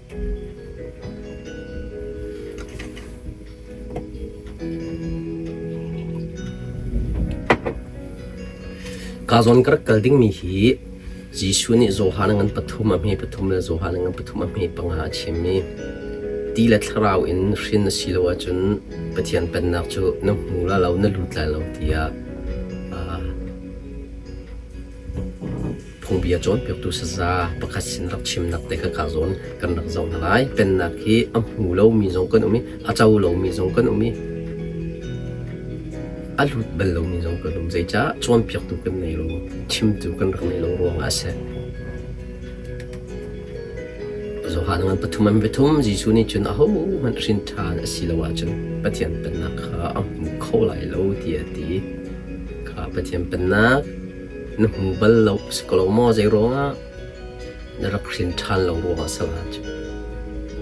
Ka zawn ka rak kal dingmi hi Jesuh nih Johan a ngan pathum, a hme pathum le Johan a ngan pathum, a hme panga a chim i ti le thlarau in hrin na si lo ahcun Pathian Pennak cu na hmu la lo, na lut lai lo tiah Phungbia cawnpiaktu saza pakhat sin rak chimnak te kha kaa zawn kan rak zoh hna lai. Pennak hi a hmu lomi zong kan um i a co lomi zong kan um i a lut bal lomi zong kan um. Zeicah cawnpiaktu kan nei lo, chimtu kan rak nei lo ruangah a si. Johan ngan pathum an pathum Jesuh nih cun ahohmanh hrin ṭhan a si lo ahcun Pathian pennak kha a hmu kho lai lo tiah a ti. Kha Pathian pennak Na hmu bal lo si ko lo maw? Zei ruangah na rak hrin ṭhan lo ruangah a si la cu.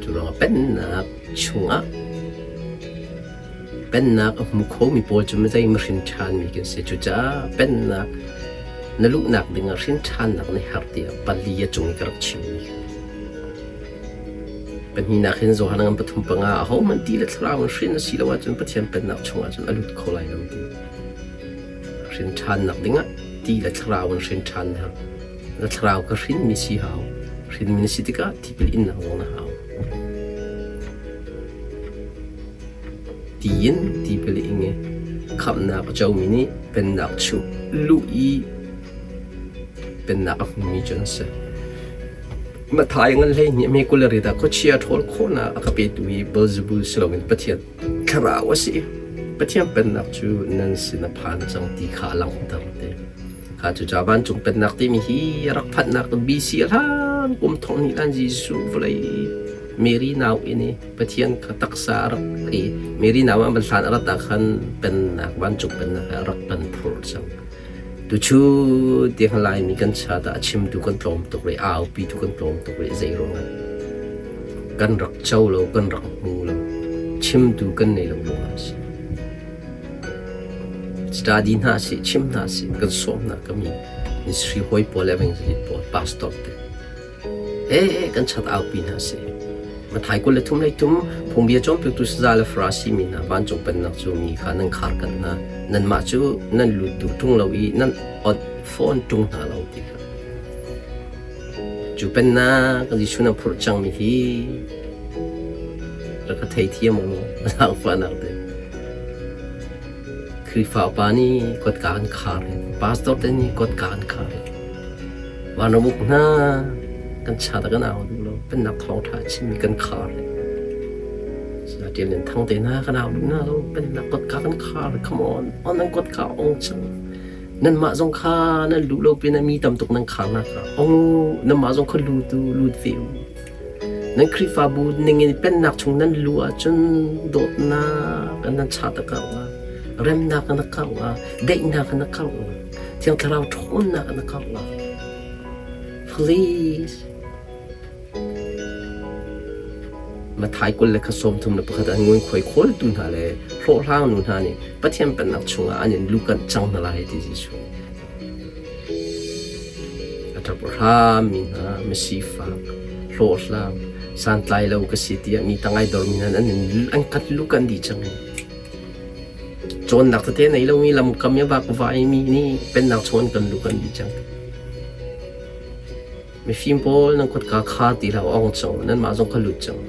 Cu ruangah pennak chungah pennak a hmu khomi pawl cu zei ma hrin ṭhanmi kan si. Cucaah pennak na luhnak dingah hrin ṭhannak na herh tiah pali a cung i ka rak chimmi kha. Pahnihnak hin Johan ngan pathum panga ahohmanh ti le thlarau in hrin a si lo ahcun Pathian pennak chungah cun a lut kho lai lo ti. Hrin ṭhannak dingah ti le thlarau in hrin ṭhan na herh. Na thlarau kha hrinmi si hau. Hrinmi na si tikah tipil innak zong na hau. Ti in tipil ing i khamhnak a comi nih pennak chuh luh i pennak a hmumi cu an si. Matthai ngan 12 a hme 20 le riat ah khuachia ṭhawl khawhnak a ka petu hi Beelzebul si loin Pathian Thlarau a si. Pathian Pennak cu nan sin a phan cang ti kha a langhter te. Kha cucaah vancung Pennak timi hi a rak phanhnak BC a hlan kum thong hnih hlan Jesuh vawlei Mary nau inn i Pathian kha taksa a rak i Mary nau ah van hlan a rat ah khan pennak vancung pennak he a rak kan phurh cang. Tucu tiang Laimi kan chat ah a chimtu kan tlawm tuk rih, aupitu kan tlawm tuk rih zei ruangah kan rak co lo, kan rak hmu lo, chimtu kan nei lo ruangah a si. Study hna sih, chim hna sih, kan sawm hna ka mi ministry hawi pawl le evangelist pawl, pastor te. Ee kan chat aupi hna sih. Mathai 23 lei tum phungbia cawnpiaktu saza le Farasi mi hna vancung pennak cu mi kha nan khar kanh hna. Nanmah cu nan lut duh ṭung lo i nan onh fawn ṭung hna lo ti kha. Cu pennak Jesuh nan phurh cangmi hi rak ka theithiam u law zaangfahnak te. Khrihfa upa nih kotka an khar i pastor te nih kotka an khar i vanram uk hna kan chat ah kan au duh lo pennak thawngṭha a chimmi kan khar i Ṭial Lian Thang te hna kan au duh hna lo pennak kotka kan khar come on on nan kotka ong cang nanmah zong kha nan luh lo pin ah mi tam tuk nan khar nak kha ong nanmah zong kha lut u lut ve u Nan Khrihfabu ningin pennak chung nan luh ahcun dawtnak nan chat a karh la, remnak na karh la, daihnak na karh la, Thiang Thlarau ṭhawnnak na karh la. Please. Mathai 23 an ngunkhuai khawltu hna le hlawhhlang nu hna nih Pathian pennak chungah an in luhkanh cang hna lai ti Jesuh. A ṭap hrammi hna, misifak, hlawhhlang, santlai lo ka si tiah mi tang ai dormi hna an an kan lu kan dih cang. Cawnnak tete nei lomi lamkam i a vakvaimi nih pennak chung an kan lu kan dih cang. Mifim pawl nan kutka kha ti hlah u, ong cang, nanmah zong kha lut cang.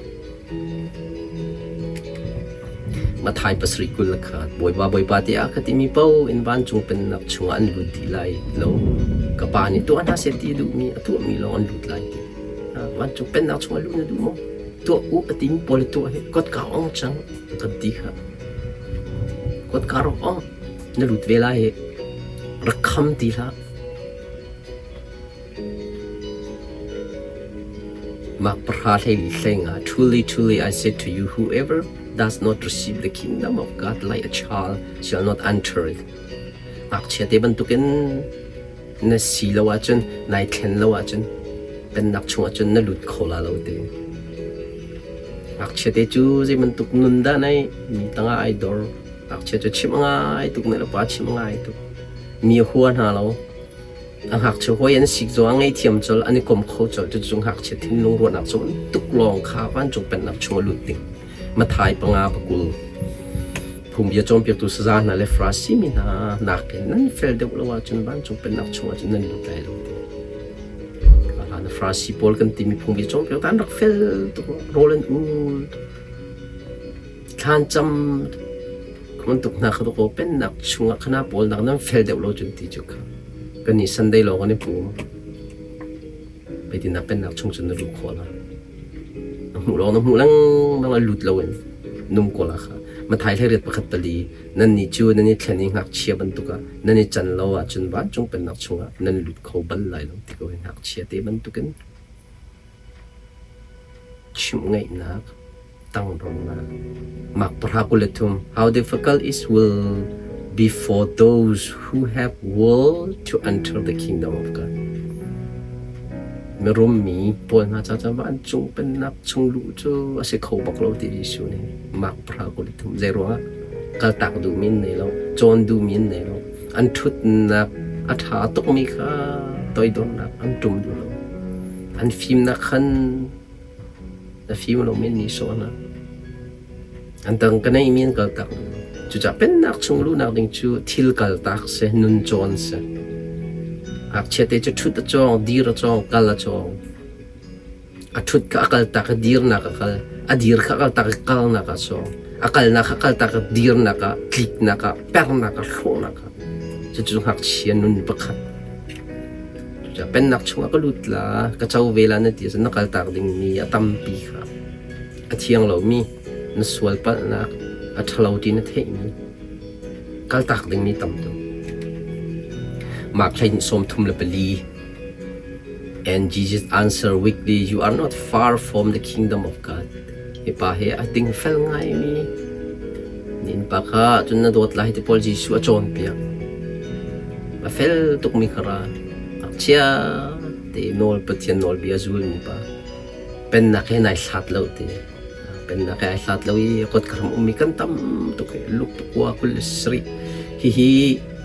Mathai pasarih 20 le khat Bawipa Bawipa tiah ka timi paoh in vancung pennak chungah an lut dih lai lo. Ka Pa nih tuah hna seh ti a duhmi a tuahmi lawng an lut lai ti. Vancung pennak chungah luh na duh maw? Tuah u a timi pawl tuah hi kotka ong cang kan ti kha. Kotka rak ong na lut ve lai hi rak kham ti hlah. Mah pahra hleili hleng ah Truly, truly, I say to you, whoever does not receive the kingdom of God like a child shall not enter it. Ngakchia te bantukin na si lo ahcun, nai thlen lo ahcun, pennak chungah cun na lut kho la lo te. Ngakchia te cu zei bantuk nun dah nei mi tangah ai dor. Ngakchia cu chim ngai tuk ne le pa chim ngai tuk. Mi a hua hna lo. A ngakchia hawi an sik zong a ngaihthiam colh, an i kom kho colh. Cucu ngakchia thinlung ruahnak cu tuk lawng kha vancung pennak chung a lut ding. Mathai panga pakul. Phungbia cawnpiaktu saza hna le Farasi mi hna nakin nan fel deuh lo ahcun vancung pennak chungah cun nan lut lai lo ti. Hlan Farasi pawl kan timi phungbia cawnpiaktu an rak fel tuk, rawl an ul tuk. Thlancam bantuk hna kha dawkaw pennak chungah khana pawl nak nan fel deuh lo cun ti cu kha kannih Sunday lawng kan i pum. Peitin pennak chung cun na luh khawh la. Na hmuh lawng na hmuh lengmang a lut loin num ko la kha. Mathai hlei riat pakhat pali nan nih cu nan i thlen i ngakchia bantuk ah nan i can lo ahcun vancung pennak chungah nan lut kho bal lai lo ti ko hi ngakchia te bantukin chimh ngaihnak tangdornak. Mark pahra 23 How difficult it will be for those who have will to enter the kingdom of God. Mirum mi pawl hna ca ca vancung pennak chung luh cu a si kho bak lo ti Jesuh nih Mark pahra 23 zei ruangah kaltak duhmi an nei lo cawn duhmi an nei lo an ṭhutnak a ṭha tukmi kha toidornak an ṭum duh lo an fimnak khan Na fim lo men ni sawh hna. An tang ka nei mi an kal tak. Cucaah pennak chung luhnak ding cu thil kal tak si, nun cawn si. Ngakchia te cu ṭhut a cawng, dir a cawng, kal a cawng. A ṭhut kha a kal tak i dirnak a kal. A dir kha a kal tak i kalnak a cawng. A kalnak kha kal tak i dirnak ah, tliknak ah, pernak ah, hrawhnak ah. Cucu ngakchia nun pakhat. Pennak chungah ka lut la, ka co ve la na ti ahcun na kaltak dingmi a tampi kha a thiang lomi, na sual palhnak, a ṭhalo ti na theihmi, kaltak dingmi tam tuk. Mark 12 34 And Jesus answered weakly, You are not far from the kingdom of God. Hi pa hi a ting fel ngaimi nin pa kha cun na dawt lai ti pawl Jesuh a cawnpiak. A fel tukmi kha ra. Ngakchia te nawl Pathian nawlbia zulmi pa. Pennak he nai hlat lo ti. Pennak he ai hlat lo i kot ka ram ummi kan tam tuk hi luk pakua 27. Hihi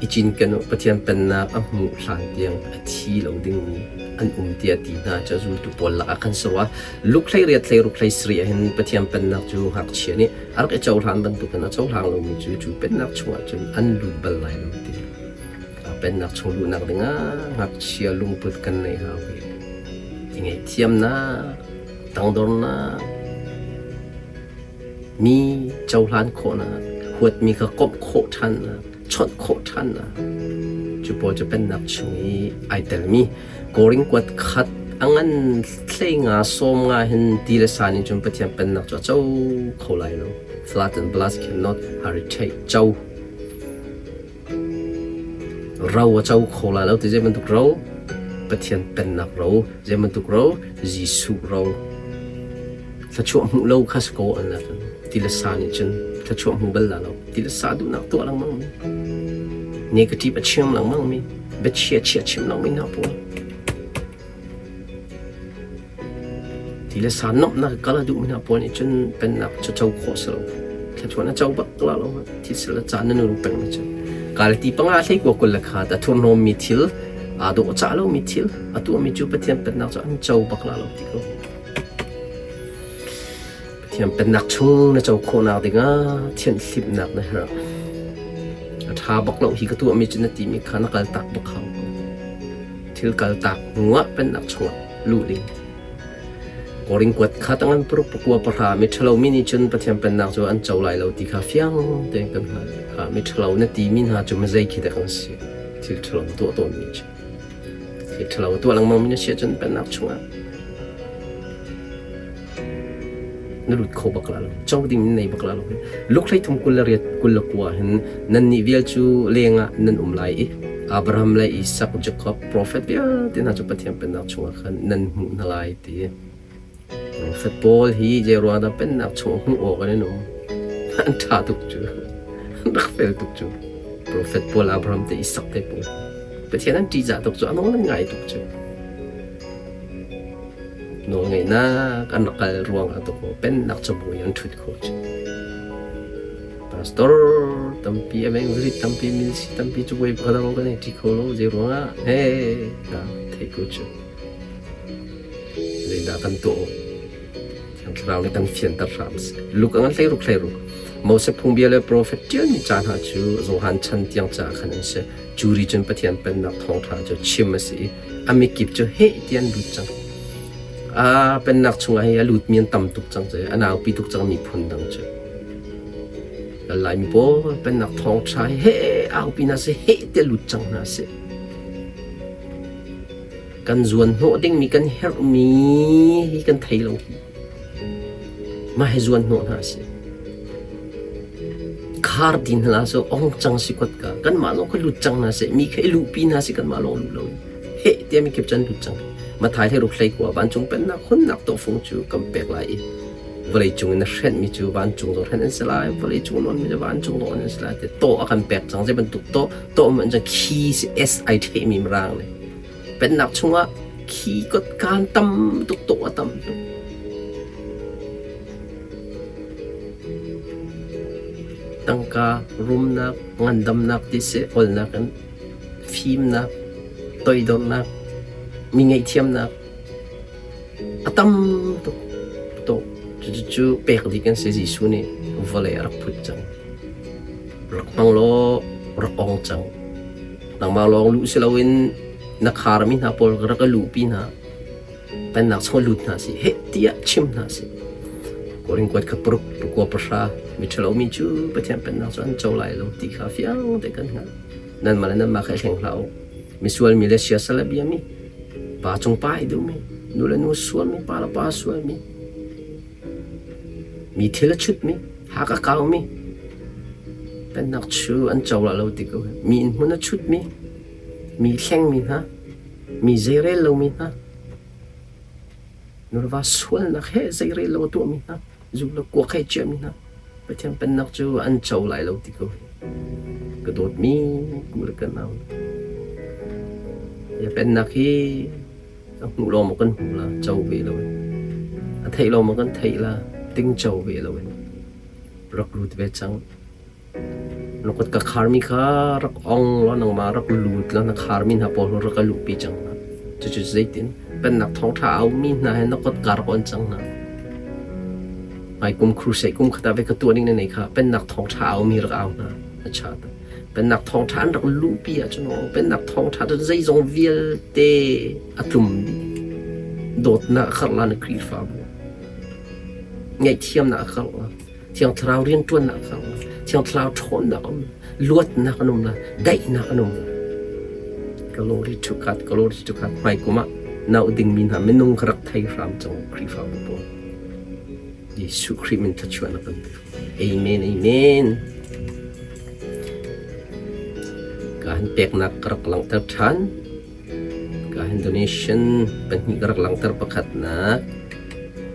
i cinken u Pathian pennak a hmuh hlan tiang a thi lo dingmi an um tiah ti hna cu zultu pawl lakah khan si rua. Luke 18 hleiruk 17 ah hin Pathian pennak cu ngakchia nih a rak i cohlan bantukin a cohlang lomi cu cu pennak chungah cun an lut bal lai lo ti. Pennak chung luhnak dingah ngakchia lungput kan neih hau hi. I ngaihthiamnak, tangdornak, mi cohlan khawhnak, huatmi kha komh khawh ṭhannak, chawnh khawh ṭhannak cu pawl cu pennak chung i ai telmi Korin kuat khat a ngan hlei nga sawm nga hin ti le sa nih cun Pathian pennak cu a co kho lai lo. Flood and blast cannot heritage co. Ro a co kho lai lo ti zei bantuk ro? Pathian pennak ro, zei bantuk ro? Jesuh ro. Thluachuah hmuh lo kha si ko an la cun. Ti le sa nih cun thluachuah hmu bal la lo. Ti le sa duhnak tuah lengmang mi. Negative a chim lengmang mi. Biachia chia chim lengmang mi hna pawl. Ti le sa nomhnak kal a duhmi hna pawl nih cun pennak cu co khawh si lo. Thluachuah na co bak la lo. Thil sil le caan na nun peng na cun. Galati panga hlei kua kul le khat a thurhnawmmi thil, aa dawhcah lomi thil, a tuahmi cu Pathian pennak cu an co bak la lo ti ko. Pathian pennak chung na co khawhnak dingah thianhhlimhnak na herh. A ṭha bak lo hi ka tuahmi cu na timi kha na kaltak bak hau ko. Thil kaltak hnuah pennak chungah luh ding. Korin kuat kha tangan paruk pakua pahra mi ṭhalo mi nih cun Pathian pennak cu an co lai lo ti kha fiang tein kan hngalh. Kha mi ṭhalo na timi hna cu mizei khi dah kan si? Thil ṭhalo tuah tawnmi cu. Thil ṭhalo tuah lengmang mi na si ahcun pennak chungah na lut kho bak la lo co ding in nei bak la lo luk hlei thum 28 29 hin nan nih vial cu lengah nan um lai i Abraham le Isak Jacob profet vialte hna cu Pathian pennak chungah khan nan hmuh hna lai ti profet pawl hi zei ruang dah pennak chung hmuh awk an um an ṭha tuk cu an rak fel tuk cu profet pawl Abraham te Isak te pawl Pathian an ṭihzah tuk cu a nawl an ngai tuk cu Nawlngeihnak an rak kal ruangah dawkaw pennak cabuai an ṭhut khawh cu. Pastor tampi evangelist tampi ministry tampi cu voi pakhat lawng kan ei ṭi kho lo zei ruangah he ka theih ko cu. Zeidah kan tuah awk? Thiang Thlarau nih kan fianter hram seh. Luke a ngan 16 16. Moses phungbia le profet ṭialmi ca hna cu Johan chan tiang caah khan an si. Cu ri cun Pathian Pennak thawngṭha cu chim a si i a mikip cu heh ti an lut cang. A pennak chungah hi a lutmi an tam tuk cang cu a naupi tuk cang miphun dang cu. Laimi pawl pennak thawngṭha hi heh aupi hna seh heh ti a lut cang hna seh. Kan zuan hnawh dingmi kan herhmi hi kan thei lo. Mah hi zuan hnawh hna seh. Khar din hna so ong cang si kot ka kanmah lawng kha lut cang hna seh mi kha i luhpi hna seh kanmah lawng lut lo heh tiah mikip cun lut cang. Mathai hlei ruk hlei kua vancung pennak hunnak tawhfung cu kan pek lai i vawleicung in na hrenhmi cu vancung zong hrenh an si lai vawleicung nawnmi cu vancung zong an si lai ti tawh a kan pek cang zei bantuk tawh tawh man cun khi si S ai ṭhehmi mirang nih pennak chungah khi kotkaan tam tuk tawh a tam tuk tangka rumnak ngandamnak ti si awlnak in fimnak toidornak mi ngaihthiamnak a tam tuk tuk. Cucu pek dih kan si. Jesuh nih vawlei a rak phut cang. Rak hmang law rak ong cang. Nangmah lawng luh si loin na kharmi hna pawl rak i luhpi hna. Pennak chung lut hna si. Heh tiah chim hna si. Korin kuat kha paruk pakua pahra miṭhalo mi cu Pathian pennak cu an co lai lo ti kha fiang te kan hngalh. Nanmah le nanmah kha i hleng hlah u. Misual mi le siasal a biami, pa cung pa ai duhmi, nu le nu sualmi, pa le pa sualmi, mi thil a chutmi, hak a kaumi, pennak chu an co la lo ti ko. Mi inn hmun a chutmi, mi hlengmi hna, mi zeirel lomi hna, nu le va sualnak he zeirel lo a tuahmi hna, zu le kuak he ciahmi hna Pathian pennak cu an co lai lo ti ko hi. Ka dawtmi ku le ka nau. Ya pennak hi a hmuh lawng maw kan hmu la co ve lo in. A theih lawng maw kan theih la ting co ve lo in. Rak lut ve cang. Na kut ka kharmi kha rak ong law nangmah rak lut law na kharmi hna pawl rak ka luhpi cang hna. Cucu zeitin pennak thawngṭha a aumi hna he na kut ka rak on cang hna. Hmaikum crusade kum khat ah ve ka tuah ding na nei kha pennak thawngṭha a aumi rak au hna. A cha ta. Pennak thawngṭha an rak luhpi ahcun aw pennak thawngṭha cu zeizong vialte a tlum dih. Dawtnak a karh la na Khrihfabu. Ngaihthiamnak a karh la. Thiang Thlarau rianṭuannak kha um. Thiang Thlarau ṭhawnnak um. Luatnak an um la, daihnak an um la. Glory to God, glory to God. Hmai kum ah nau dingmi hna minung ka rak thei hram cang Khrihfabu pawl. Jesuh Khrih min thluachuahnak kan pe. Amen, amen. Ka han peknak ka rak langhter ṭhan. Ka Indonesian pahnih ka rak langhter pakhatnak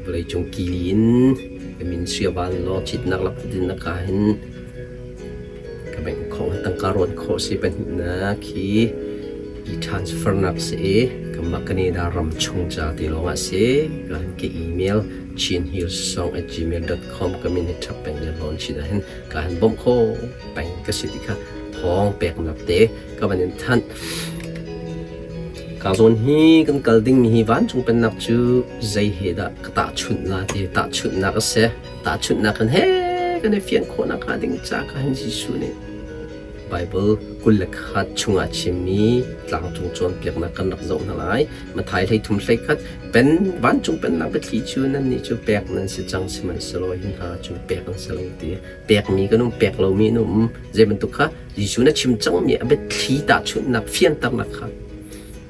vawleicung kili in ka min sia vanlawng citnak lakphadin ka hin ka bank khong tangka rawn khawh si pahnihnak hi e-transfer nak si i kanmah Canada ram chung ca ti lawng ah si ka hin ka email chinhillsong@gmail.com ka min hi ṭhap peng le lawn chin ah hin ka han bawmh kho peng ka si ti kha thawng peknak te ka van in thanh. Ka zawn hi kan kal dingmi hi vancung pennak cu zei he dah ka tahchunh la ti tahchunhnak a si. Tahchunhnak kan he kan i fian khawhnak hnga ding ca ka hin Jesuh nih Bible 21 chungah chimmi tlangcung cawnpiaknak kan rak zoh hna lai. Matthai 33 31 pen vancung pennak biathli cu nannih cu pek nan si cang sihmanhsehlaw hi hna cu pek an si lo ti pekmi kan um pek lomi an um zei bantuk kha Jesuh na chim cangmi a biathli tahchunhnak fianternak kha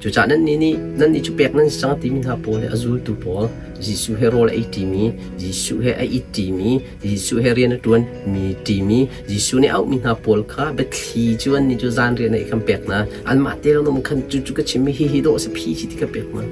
cucaah nannih nih nannih cu pek nan si cang timi hna pawl le a zultu pawl Jesuh he rawl a ei ṭimi Jesuh he a it ṭimi Jesuh he rian a ṭuanmi ṭimi Jesuh nih a auhmi hna pawl kha biathli cu annih cu zan rian ei khan pek hna anmah te lawng khan cu cu ka chimmi hihi dawh a si phi khi ti ka pek hna.